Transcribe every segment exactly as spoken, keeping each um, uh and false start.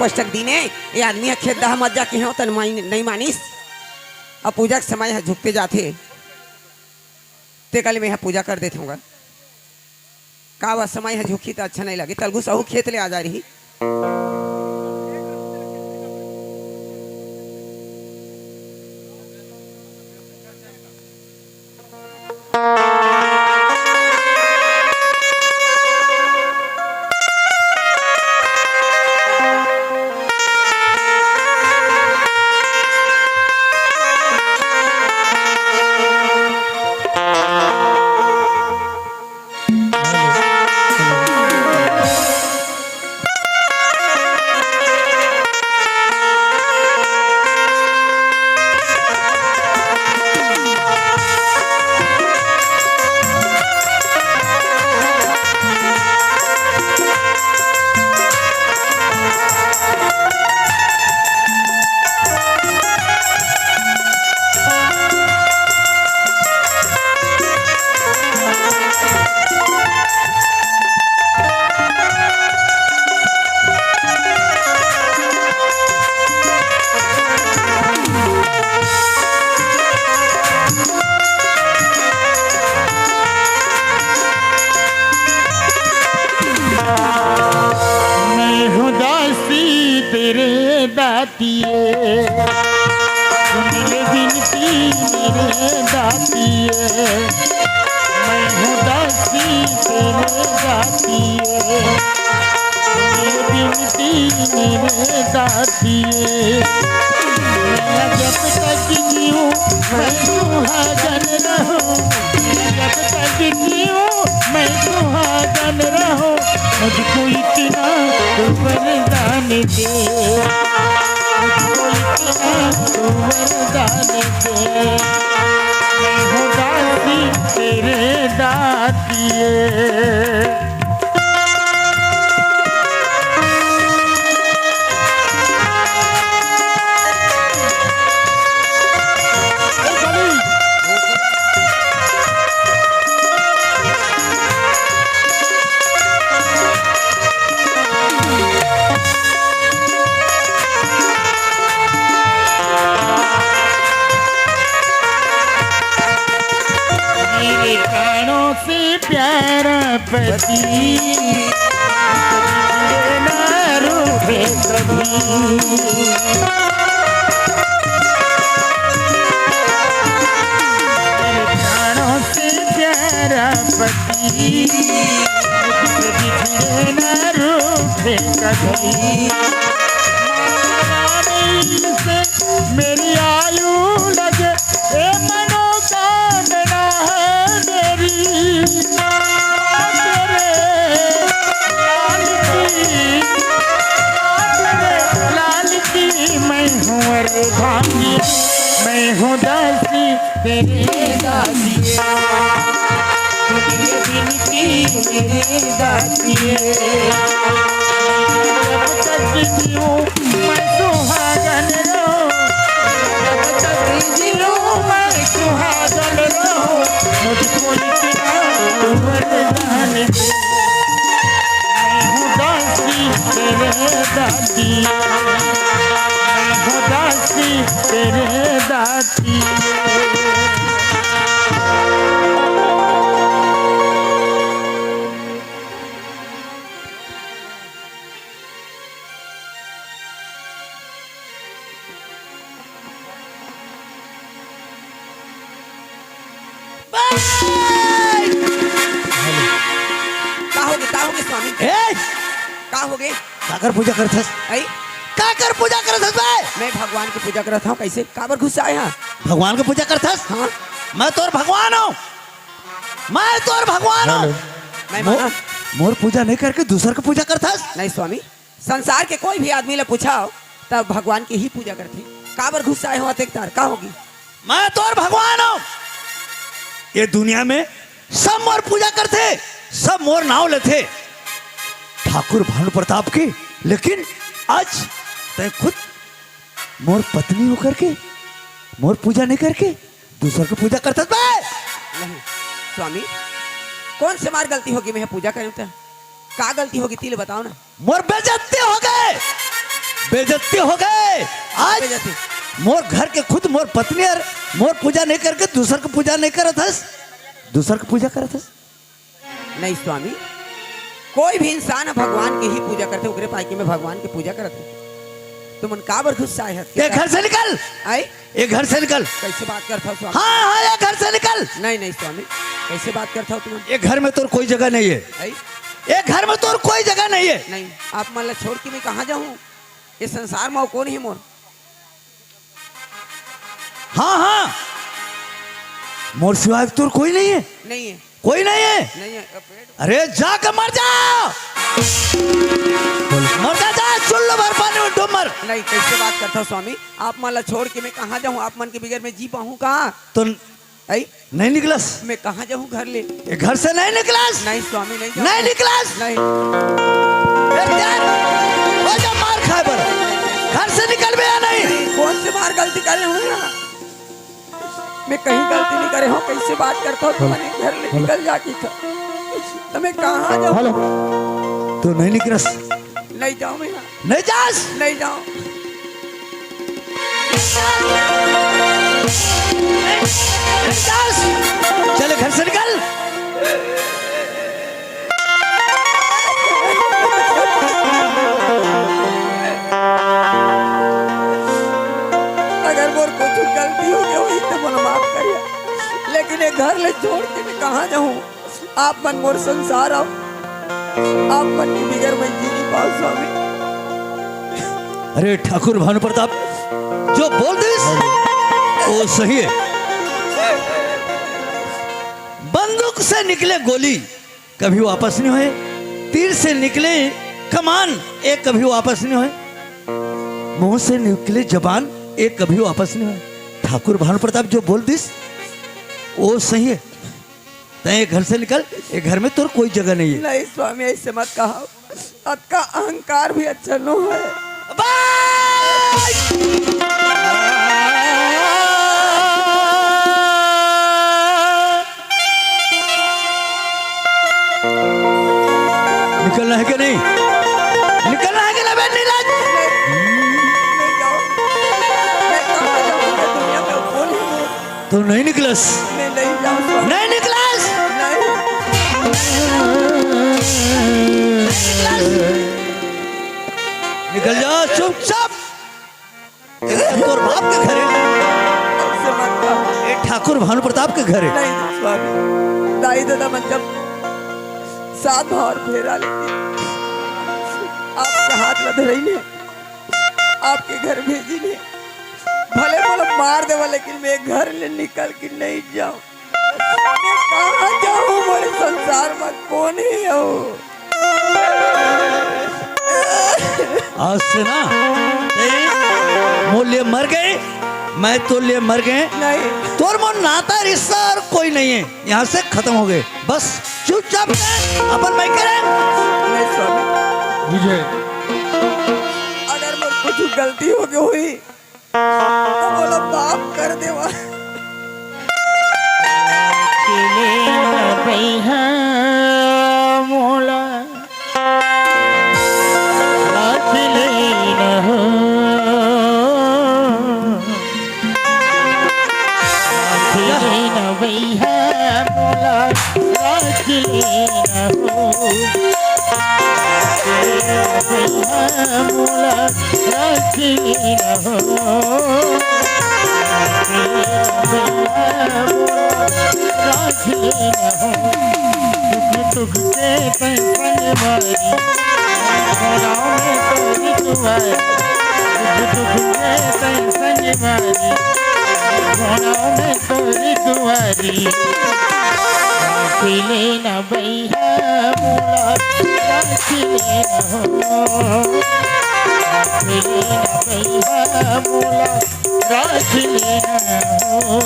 कष्ट के दिन ए, ये आदमी ह खेत डहा मत जा केहेंव त नइ मानिस। अब पूजा के समय ह झुकते जाथे, ते कल में ह पूजा कर देथे होगा। का वा समय ह झुकही त अच्छा नइ लगे, तलगुस अहू खेत ले आ जा रही। मैं हूँ दासी तेरे दातिये, सुन ले विनती मेरे दातिये। मैं हूँ दासी तेरे दातिये, सुन ले विनती मेरे दातिये। मैं जब तक जीऊँ मैं सुहागन रहूँ, मैं जब तक जीऊँ मैं सुहागन रहूँ। मुझको इतना तो वरदान दे, मुझको इतना तो वरदान दे। मैं हूँ दासी तेरे दातिये। मेरे प्राणों से प्यारा पति, ना रूठे कभी। मेरे प्राणों से प्यारा पति, मुझसे बिछड़े ना रूठे कभी। माँ रानी से मेरी आयु लगे, ए मनोकामना है मेरी। तेरे लाल की, तेरे लाल की मैं हूँ अर्धांगी, मैं हूँ दासी तेरे दातिये। सुन ले विनती मेरे दातिये। जब तक जीऊँ मैं सुहागन रहूँ, जब तक जीऊँ मैं सुहागन रहूँ। मुझको इतना तो वरदान दे। मैं हूँ दासी तेरे दातिये, मैं हूँ दासी तेरे दातिये। का होगे, का होगे स्वामी? ए! का होगे? काकर पूजा करथस? आई? काकर पूजा करथस बे? मैं भगवान के पूजा करत हँव। कइसे? काबर गुस्साए हस? भगवान के पूजा करथस? हाँ। मैं तोर भगवान हँव। मैं तोर भगवान हँव। हेलो। मैं मो-, माना। मोर पूजा नइ करके दूसर के पूजा करथस? नहीं स्वामी, संसार के कोई भी आदमी ला पूछव, तब भगवान के ही पूजा करथे। काबर गुस्साए हस अतेक तार? का होगे? मैं तोर भगवान हँव। ये दुनिया में सब मोर पूजा करथे, सब मोर नाव लेथे ठाकुर भानु प्रताप के, लेकिन आज तैं खुद मोर पत्नी होकर के मोर पूजा नइ करके दूसर के पूजा करथस बे। नहीं स्वामी, कोन से मार गलती होगे मैं पूजा करेंव त? का गलती होगे तेला बताव ना। मोर बेइज्जती होगे। बेइज्जती हो गए। आज बेइज्जती। मोर घर के खुद मोर पत्नी हर मोर पूजा नहीं करके दूसर के पूजा नहीं करत हस, दूसर के पूजा करत हस। नहीं स्वामी, कोई भी इंसान ह भगवान के ही पूजा करथे, ओकरे पाय के मैं भगवान के पूजा करत हूँ। तुमन काबर गुस्साए हस? ये घर से निकल। आए? ये घर से निकल। कैसे बात करत हव स्वामी? हाँ, हाँ, ये घर से निकल। नहीं, नहीं स्वामी, कैसे बात करत हव तुमन? ये घर में तोर कोई जगह नहीं है। आए? ये घर में तोर कोई जगह नहीं है। नहीं, आप मन ला छोड़ के मैं कहाँ जाऊँ? ये संसार में कोई नहीं मोर। हाँ, हाँ, मोर सिवाय तोर कोई नहीं है। नहीं है। कोई नहीं है। नहीं है। अरे जाके मर जा, मर जा, जा चुल्लू भर पानी में डूब मर। नहीं, कैसे बात करत हव स्वामी? आप मन ला छोड़ के मैं कहाँ जाऊँ? आप मन के बगैर मैं जी पाऊँ का? तो आई? नहीं निकलस। मैं कहाँ जाऊँ घर ले? ये घर से नहीं निकलस। नहीं स्वामी, नहीं जाऊँ। नहीं निकलस। नहीं। फिर यार, वो जा मार खाए बर। घर से निकल बे या नहीं? कौन से मार गलती करे हूँ यार? मैं कहीं गलती नहीं करे हूँ, कैसे बात करत हव? तुमन घर ले निकल जाके था। तो मैं कहाँ जाऊँ? हेलो। तू नहीं निकलस। नहीं जाऊँ मैं। नहीं जास? नहीं जाऊँ। नहीं जास? चले घर से निकल। अगर मोर कुछ गलती हो गई होही तो मोला माफ करिया, लेकिन ये घर ले छोड़ के मैं कहाँ जाऊँ? आप मन मोर संसार हव, आप मन के बिगर मैं जी नहीं पाऊँ स्वामी। अरे ठाकुर भानु प्रताप, जो बोल दिस वो सही है। बंदूक से निकले गोली कभी वापस नहीं होए, तीर से निकले कमान एक कभी वापस नहीं होए, मुंह से निकले जबान एक कभी वापस नहीं होए। ठाकुर भानु प्रताप जो बोल दिस वो सही है। तैं ये घर से निकल, ये घर में तोर कोई जगह नहीं है। नहीं स्वामी, ऐसे मत कहो, अतका अहंकार भी अच्छा नो है। निकलना है कि नहीं? निकलना है कि नहीं बे नीरज? नहीं जाओ। मैं कहाँ जाऊँगा दुनिया में, बोल ही बोल। तू नहीं निकलस। मैं नहीं जाऊँ स्वामी। नहीं निकलस। नहीं। निकल जा चुपचाप। ये तोर बाप के घर है। ऐसे मत कहो। ये ठाकुर भानु प्रताप के घर है। नहीं स्वामी, दाई ददा मन जब सात भाव फेरा लेके आपके हाथ ला धरई ने, आपके घर भेजी ने, भले मोला मार देवा, लेकिन मैं घर ले निकल के नहीं जाऊँ। मैं कहाँ जाऊँ? मोरे संसार में कौन है हो? आज से ना, तैं मोर लिए मर गए, मैं तोर लिए मर गए। नहीं। तोर मोर नाता रिश्ता और कोई नहीं है, यहाँ से खत्म हो गए। बस चुपचाप से अपन मैं करे। नहीं स्वामी। विजय। अगर मोर कुछ गलती हो गई हुई, तो मोला माफ कर देवा। अकेले न बइहा मोला, अकेले न हो। अकेले न बइहा मोला, अकेले न हो। अकेले न बइहा मोला, राखी न हो, राखी न हो, राखी न हो। टुक टुक के तैं संगवारी, घोड़ा में तोरी दुआरी। टुक टुक के तैं संगवारी, घोड़ा में तोरी दुआरी। राखी न बइहा मोला, राखी न हो, राखी न बइहा मोला, राखी न हो।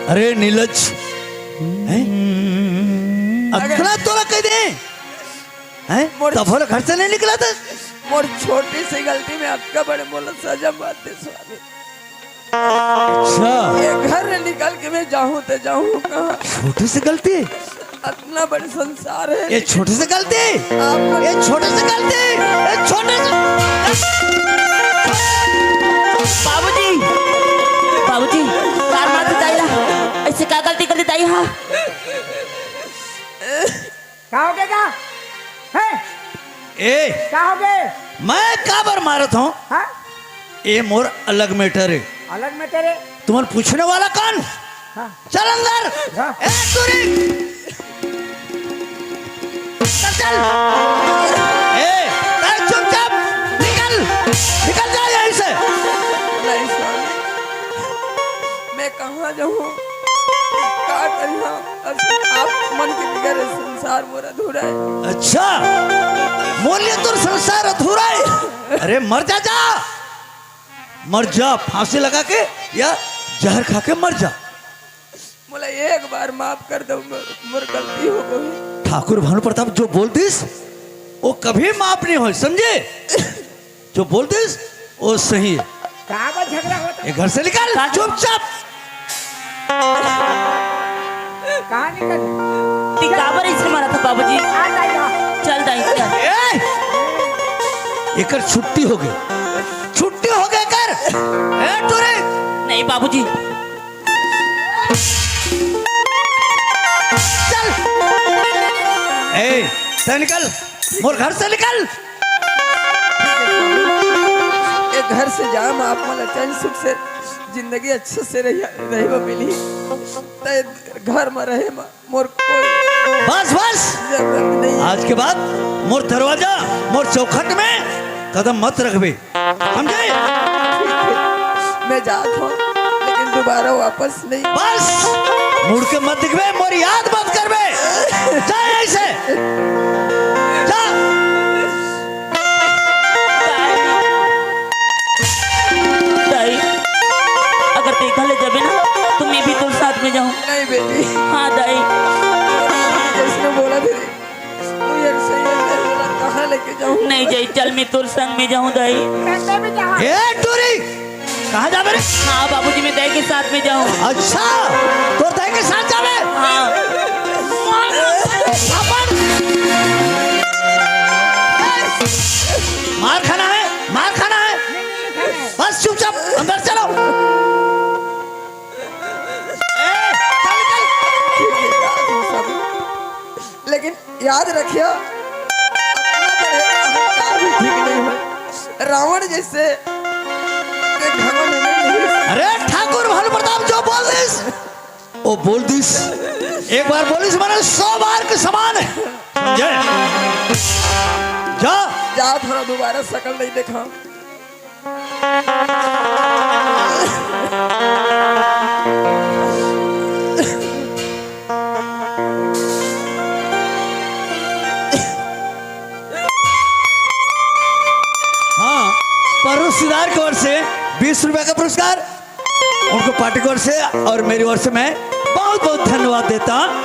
अरे नीलज, हैं? अतना तोला कह दे, हैं? मोर तब भला घर से नहीं निकला था? मोर छोटी सी गलती में अतका बड़े मोला सजा मत दे स्वामी। अच्छा। ये घर ले निकल के मैं जाहूं ते जाहूं कहां? छोटी सी गलती? अतना बड़े संसार हे। ये छोटी सी गलती? आप ये छोटी सी गलती? ये छोटी सी बाबूजी, बाबूजी, कार मार दे दाई ला। ऐसे का गलती कर दे दाई? हां। का हो गया? हैं? ए, का हो गया? मैं काबर मारत हूं? हां? ए मोर अलग matter हे। अलग matter हे? तुमन पूछने वाला कौन? हां। चल अंदर। हां। ए, टूरी। चल, चल। ए, ए, चुपचाप निकल, निकल जा यहीं से। नहीं स्वामी, मैं कहां जाहूं, का करिहां? अब आप मन के बिगर ये संसार मोर अधूरा हे। अच्छा, मोर लिए तोर संसार अधूरा हे? अरे मर जा, जा, मर जा, फांसी लगा के या जहर खा के मर जा। मोला एक बार माफ कर दो, मोर, मोर गलती हो गई। ठाकुर भानु प्रताप जो बोल दिस, वो कभी माफ नहीं होय, समझे? जो बोल दिस, वो सही हे। का बा झगड़ा होता? ये घर से निकल, का? चुपचाप। कहां निकल? ती काबर ऐसे मारत हस बाबूजी? आ जाएगा। चल दाई, चल। ए! एकर छुट्टी हो गई, छुट्टी हो गई कर। ए, टूरी। नहीं बाबूजी। चल। ए, तैं निकल, मोर घर से निकल। ये घर से जा, मैं आप मन ला चैन सुख से जिंदगी अच्छे से रही, रही मिली। ते घर में रहे, मैं मोर कोई बस, बस। जरूरत नहीं। आज के बाद मोर दरवाजा, मोर चौखट में कदम मत रखबे, समझे? मैं जात हूं, लेकिन दोबारा वापस नहीं। बस, मुड़ के मत दिखबे, मोर याद मत करबे। जा यहीं से। जा। दाई, अगर तैं घर ले जाबे ना, तो मैं भी तोर साथ में जाहूं। नहीं बेटी। हां दाई। जैसे बोला था, तू एक सही है, मैं बोला, कहां लेके जाऊं? नहीं जाई, चल मैं तोर संग में जाहूं दाई। ए टूरी, कहां जाबे रे? हां बाबूजी, मैं दाई के साथ में जाहूं। अच्छा, तोर दाई के साथ जाबे? हां। अपन मार खाना है, मार खाना है। बस चुपचाप अंदर चलो। ए, चल, चल। लेकिन याद रखियो, अपना बड़े अहंकार भी ठीक नहीं है। रावण जैसे के घमंड नहीं है। अरे ठाकुर भानु प्रताप जो बोल दिस, वो बोल दिस। एक बार बोलिस माने सौ बार के समान है। समझे? जा। जा, थोड़ा दोबारा शकल नहीं देखा। हाँ, परोसीदार की ओर से बीस रुपए का पुरस्कार, उनको पार्टी की ओर से और मेरी ओर से मैं बहुत बहुत धन्यवाद देता हूँ।